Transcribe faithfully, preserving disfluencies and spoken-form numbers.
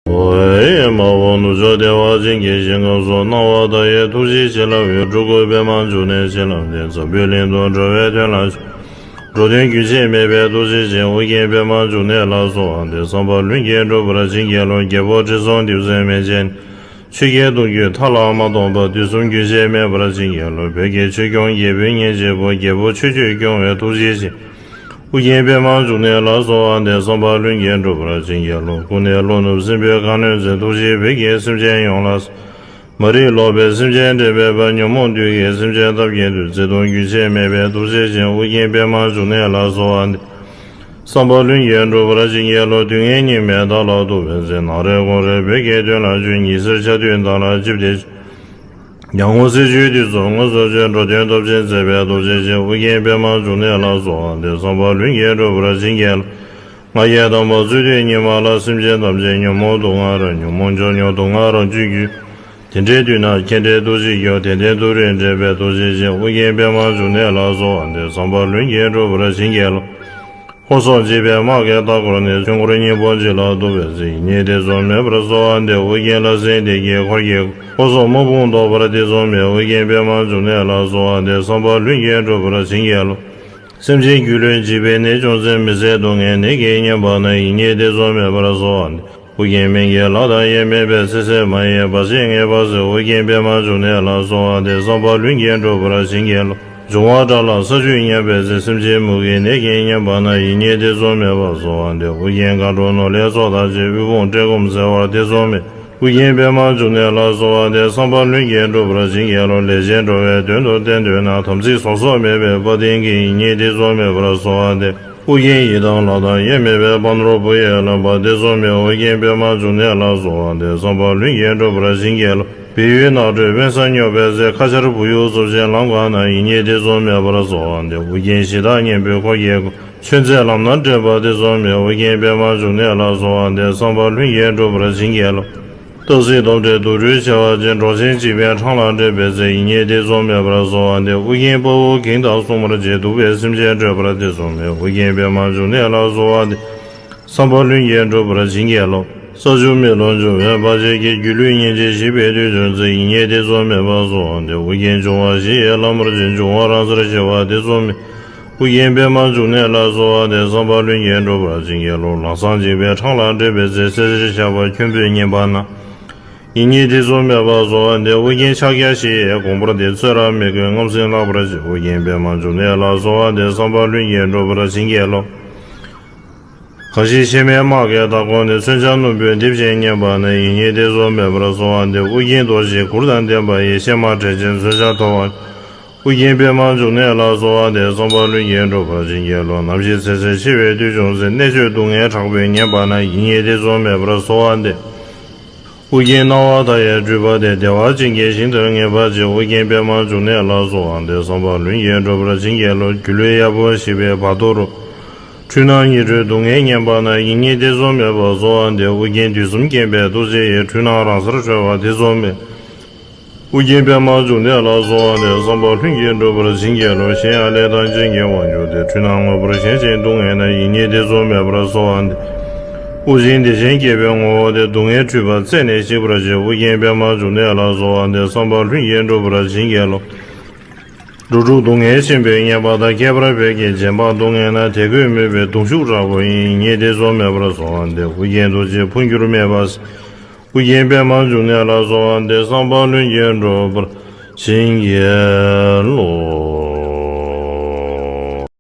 ཨོ་ཡེ་མ་འོ་ནུབ་ཕྱོགས་བདེ་བ་ཅན་གྱི་ཞིང་ཁམས་སུ། སྣང་བ་མཐའ་ཡས་ཐུགས་རྗེའི་བྱིན་རླབས་ཡོད། སྤྲུལ་སྐུ་པདྨ་འབྱུང་གནས་བྱིན་རླབས་ལྡན། འཛམ་བུའི་གླིང་དུ་འགྲོ་བའི་དོན་ལ་སྤྱོད། འགྲོ་དོན་རྒྱུན་ཆད་མེད་པའི་ཐུགས་རྗེ་ཅན། ཨོ་རྒྱན་པདྨ་འབྱུང་གནས་ལ་གསོལ་བ་འདེབས། བསམ་པ་ལྷུན་གྱིས་འགྲུབ་པར་བྱིན་གྱིས་རློབས། རྒྱལ་པོ་ཁྲི་སྲོང་ལྡེའུ་བཙན་མན་ཆད་ནས། ཆོས་རྒྱལ་གདུང་བརྒྱུད་མཐའ་ལ་མ་སྟོངས་བར། དུས་གསུམ་རྒྱུན་ཆད་མེད་པར་བྱིན་གྱིས་རློབས། བོད་ཀྱི་ཆོས་སྐྱོང་རྒྱལ་པོའི་གཉེན་གཅིག་པུ། རྒྱལ་པོ་ཆོས་སྤྱོད་སྐྱོང་བའི་ཐུགས་རྗེ་ཅན། ཨོ་རྒྱན་པདྨ་འབྱུང་གནས་ལ་གསོལ་བ་འདེབས། བསམ་པ་ལྷུན་གྱིས་འགྲུབ་པར་བྱིན་གྱིས་རློབས། སྐུ་ནི་ལྷོ་ནུབ་སྲིན་པོའི་ཁ་གནོན་མཛད། ཐུགས་རྗེས་བོད་ཀྱི་སེམས་ཅན་ཡོངས་ལ། མ་རིག་ལོག་པའི་སེམས་ཅན་བསྒྲལ་བའི་དཔལ། ཉོན་མོངས་བདུད་ཀྱི་སེམས་ཅན་ཐབས་མཁས་མཐུ། བརྩེ་གདུང་རྒྱུན་ཆད་མེད་པའི་ཐུགས་རྗེ་ཅན། ཨོ་རྒྱན་པདྨ་འབྱུང་གནས་ལ་གསོལ་བ་འདེབས། བསམ་པ་ལྷུན་གྱིས་འགྲུབ་པར་བྱིན་གྱིས་རློབས། དུས་ངན་སྙིགས་མའི་མཐའ་ལ་ཐུག་པའི་ཚེ། ནམ་རེ་དགོང་རེ་བོད་ཀྱི་དོན་ལ་སྤྱོད། ཉི་ཟེར་འཆར་སྡུད་མཐའ་ལ་ཆིབས་ཏེ་སྤྱོད། ཉ་ངོ་སེར་ཆུའི་དུས་སུ་དངོས་སུ་བྱོན། འགྲོ་དོན་སྟོབས་ཆེན་མཛད་པའི་ཐུགས་རྗེ་ཅན། ཨོ་རྒྱན་པདྨ་འབྱུང་གནས་ལ་གསོལ་བ་འདེབས། བསམ་པ་ལྷུན་གྱིས་འགྲུབ་པར་བྱིན་གྱིས་རློབས། ང་རྒྱལ་དང་པོ་རྩོད་དུས་སྙིགས་མ་ལ། སེམས་ཅན་ཐམས་ཅད་ཉོན་མོངས་དུག་ལྔ་རང་། ཉོན་མོངས་འཇོམས་ཉོག་དུག་ལྔ་རང་བཅུད་གྱུར། དེ་འདྲའི་དུས་ན་ཁྱེད་འདྲའི་ཐུགས་རྗེས་སྐྱོབས། དེ་ལྟའི་དུག་རིགས་འདྲེན་པའི་ཐུགས་རྗེ་ཅན། ཨོ་རྒྱན་པདྨ་འབྱུང་གནས་ལ་གསོལ་བ་འདེབས། བསམ་པ་ལྷུན་གྱིས་འགྲུབ་པར་བྱིན་གྱིས་རློབས། ཧོར་སོག་འཇིགས་པའི་དམག་གིས་མཐའ་བསྐོར་ནས། ཆོས་འཁོར་སྙིང་པོ་འཇིག་ལ་ཐུག་པའི་ཚེ། ཡིད་གཉིས་ཐེ་ཚོམ་མེད་པར་གསོལ་བ་འདེབས། ཨོ་རྒྱན་ལྷ་སྲིན་སྡེ་བརྒྱད་འཁོར་གྱིས་བསྐོར། ཧོར་སོག་དམག་དཔུང་བཟློག་པར་ཐེ་ཚོམ་མེད། ཨོ་རྒྱན་པདྨ་འབྱུང་གནས་ལ་གསོལ་བ་འདེབས། བསམ་པ་ལྷུན་གྱིས་འགྲུབ་པར་བྱིན་གྱིས་རློབས། སེམས་ཅན་སྒྱུ་ལུས་འཇིག་པའི་ནད་བྱུང་ཚེ། མི་བཟད་སྡུག་བསྔལ་ནད་ཀྱིས་ཉེན་པ་ན། ཡིད་གཉིས་ཐེ་ཚོམ་མེད་པར་གསོལ་བ་འདེབས། ཨོ་རྒྱན་སྨན་གྱི་བླ་དང་དབྱེར་མེད་པའི། ཚེ་ཟད་མ་ཡིན་བར་ཆད་ངེས་པར་སེལ། ཨོ་རྒྱན་པདྨ་འབྱུང་གནས་ལ་གསོལ་བ་འདེབས། བསམ་པ་ལྷུན་གྱིས་འགྲུབ་པར་བྱིན་གྱིས་རློབས། འབྱུང་བ་དགྲ་ལ་ས་བཅུད་ཉམས་པའི་ཚེ། སེམས་ཅན་མུ་གེའི་ནད་ཀྱིས་ཉེན་པ་ན། ཡིད་གཉིས་ཐེ་ཚོམ་མེད་པར་གསོལ་བ་འདེབས། ཨོ་རྒྱན་མཁའ་འགྲོ་ནོར་ལྷའི་ཚོགས་དང་བཅས། དབུལ་ཕོངས་བཀྲེས་སྐོམ་སེལ་བར་ཐེ་ཚོམ་མེད། ཨོ་རྒྱན་པདྨ་འབྱུང་གནས་ལ་གསོལ་བ་འདེབས། བསམ་པ་ལྷུན་གྱིས་འགྲུབ་པར་བྱིན་གྱིས་རློབས། ལས་ཅན་འགྲོ་བའི་དོན་དུ་བསྟེན་འདོད་ན། དམ་ཚིག་ཟོལ་ཟོག་མེད་པའི་དཔའ་གདེང་གིས། ཡིད་གཉིས་ཐེ་ཚོམ་མེད་པར་གསོལ་བ་འདེབས། ཨོ་རྒྱན་ཡི་དམ་ལྷ་དང་དབྱེར་མེད་པའི། དཔའ་ནོར་བུ་ཡིས་བསླངས་པ་ཐེ་ཚོམ་མེད། ཨོ་རྒྱན་པདྨ་འབྱུང་གནས་ལ་གསོལ་བ་འདེབས། བསམ་པ་ལྷུན་གྱིས་འགྲུབ་པར་བྱིན་གྱིས་རློབས། བལ་ཡུལ་ནགས་ཁྲོད་དབེན་ས་སྙོགས་པའི་ཚེ། ཁ་ཆར་བུ་ཡུག་གསུམ་ཆེན་ལམ་གང་ན། ཡིད་གཉིས་ཐེ་ཚོམ་མེད་པར་གསོལ་བ་འདེབས། ཨོ་རྒྱན་གཞི་བདག་གཉན་པོའི་འཁོར་གྱིས་བསྐོར། ཆོས་མཛད་ལམ་སྣ་འདྲེན་པ་ཐེ་ཚོམ་མེད། ཨོ་རྒྱན་པདྨ་འབྱུང་གནས་ལ་གསོལ་བ་འདེབས། བསམ་པ་ལྷུན་གྱིས་འགྲུབ་པར་བྱིན་གྱིས་རློབས། སྟག་གཟིག་དོམ་དྲེད་དུག་སྦྲུལ་མཆེ་བ་ཅན། འབྲོག་ཆེན་འཇིགས་པའི་འཕྲང་ལ་འདྲེན་པའི་ཚེ། ཡིད་གཉིས་ཐེ་ཚོམ་མེད་པར་གསོལ་བ་འདེབས། ཨོ་རྒྱན་དཔའ་བོ་གིང་དང་སྲུང་མར་བཅས། གདུག་པའི་སེམས་ཅན་སྐྲོད་པར་ཐེ་ཚོམ་མེད། ཨོ་རྒྱན་པདྨ་འབྱུང་གནས་ལ་གསོལ་བ་འདེབས། བསམ་པ་ལྷུན་གྱིས་འགྲུབ་པར་བྱིན་གྱིས་རློབས། ས་ཆུ་མེ་རླུང་འབྱུང་བའི་བར་ཆད་ཀྱིས། སྒྱུ་ལུས་ཉེན་ཅིང་ཞིག་པའི་དུས་བྱུང་ཚེ། ཡིད་གཉིས་ཐེ་ཚོམ་མེད་པར་གསོལ་བ་འདེབས། ཨོ་རྒྱན་འབྱུང་བ་བཞི་ཡི་བླ་མར་བྱོན། འབྱུང་བ་རང་སར་ཞི་བར་ཐེ་ཚོམ་མེད། ཨོ་རྒྱན་པདྨ་འབྱུང་གནས་ལ་གསོལ་བ་འདེབས། བསམ་པ་ལྷུན་གྱིས་འགྲུབ་པར་བྱིན་གྱིས་རློབས། ལམ་སྲང་འཇིགས་པའི་འཕྲང་ལ་འདྲེན་པའི་ཚེ། བསིལ་ཟེར་ཞགས་པ་ཁྱུང་པོས་ཉེན་པ་ན། ཡིད་གཉིས་ཐེ་ཚོམ་མེད་པར་གསོལ་བ་འདེབས། ཨོ་རྒྱན་ཕྱག་རྒྱ་བཞི་ཡི་དགོངས་པར་ལྡན། ཚེ་རབས་མི་བསྐྱོད་རྔམ་སེམས་བརླག་པར་བྱེད། ཨོ་རྒྱན་པདྨ་འབྱུང་གནས་ལ་གསོལ་བ་འདེབས། བསམ་པ་ལྷུན་གྱིས་འགྲུབ་པར་བྱིན་གྱིས་རློབས། གང་ཞིག་གཤེད་མའི་དམག་གིས་མཐའ་བསྐོར་ནས། མཚོན་ཆ་རྣོན་པོས་འདེབས་ཤིང་ཉེན་པ་ན། ཡིད་གཉིས་ཐེ་ཚོམ་མེད་པར་གསོལ་བ་འདེབས། ཨོ་རྒྱན་རྡོ་རྗེའི་གུར་དང་ལྡན་པ་ཡིས། གཤེད་དམག་བྲལ་ཕྱིར་མཚོན་ཆ་ཐོབ་པར། ཨོ་རྒྱན་པདྨ་འབྱུང་གནས་ལ་གསོལ་བ་འདེབས། བསམ་པ་ལྷུན་གྱིས་འགྲུབ་པར་བྱིན་གྱིས་རློབས། ནམ་ཞིག་ཚེ་ཟད་འཆི་བའི་དུས་བྱུང་ཚེ། གནད་གཅོད་སྡུག་བསྔལ་དྲག་པོས་ཉེན་པ་ན། ཡིད་གཉིས་ཐེ་ཚོམ་མེད་པར་གསོལ་བ་འདེབས། ཨོ་རྒྱན་སྣང་བ་མཐའ་ཡས་སྤྲུལ་པ་སྟེ། བདེ་བ་ཅན་གྱི་ཞིང་དུ་ངེས་པར་སྐྱེ། ཨོ་རྒྱན་པདྨ་འབྱུང་གནས་ལ་གསོལ་བ་འདེབས། བསམ་པ་ལྷུན་གྱིས་འགྲུབ་པར་བྱིན་གྱིས་རློབས། སྒྱུ་ལུས་གཡར་པོ་ཞིག་པའི་བར་དོ་རུ། འཁྲུལ་སྣང་ཉི་སྦྲུལ་སྡུག་བསྔལ་ཉེན་པ་ན། ཡིད་གཉིས་ཐེ་ཚོམ་མེད་པར་གསོལ་བ་འདེབས། ཨོ་རྒྱན་དུས་གསུམ་མཁྱེན་པའི་ཐུགས་རྗེ་ཡིས། འཁྲུལ་སྣང་རང་སར་གྲོལ་བར་ཐེ་ཚོམ་མེད། ཨོ་རྒྱན་པདྨ་འབྱུང་གནས་ལ་གསོལ་བ་འདེབས། བསམ་པ་ལྷུན་གྱིས་འགྲུབ་པར་བྱིན་གྱིས་རློབས། གཞན་ཡང་ལས་དང་རྐྱེན་གྱི་དབང་གྱུར་ཏེ། འཁྲུལ་སྣང་དངོས་པོར་ཞེན་ཅིང་སྡུག་བསྔལ་ན། ཡིད་གཉིས་ཐེ་ཚོམ་མེད་པར་གསོལ་བ་འདེབས། དབུགས་འབྱིན་བདེ་ཆེན་སྐྱེད་པའི་ངོ་བོ་སྟེ། སྡུག་བསྔལ་འཁྲུལ་པ་རྩད་ནས་ཞིག་པར་བྱེད། ཨོ་རྒྱན་པདྨ་འབྱུང་གནས་ལ་གསོལ་བ་འདེབས། བསམ་པ་ལྷུན་གྱིས་འགྲུབ་པར་བྱིན་གྱིས་རློབས། འགྲོ་དྲུག་སྡུག་བསྔལ་ཆེན་པོས་ཉེན་པ་དང་། ཁྱད་པར་བོད་ཀྱི་རྗེ་འབངས་སྡུག་བསྔལ་ན། དད་གུས་མོས་པའི་གདུང་ཤུགས་དྲག་པོ་ཡིས། ཡིད་གཉིས་ཐེ་ཚོམ་མེད་པར་གསོལ་བ་འདེབས། ཨོ་རྒྱན་རྡོ་རྗེ་འཕོ་འགྱུར་མེད་པ། ཨོ་རྒྱན་པདྨ་འབྱུང་གནས་ལ་གསོལ་བ་འདེབས། བསམ་པ་ལྷུན་གྱིས་འགྲུབ་པར་བྱིན་གྱིས་རློབས།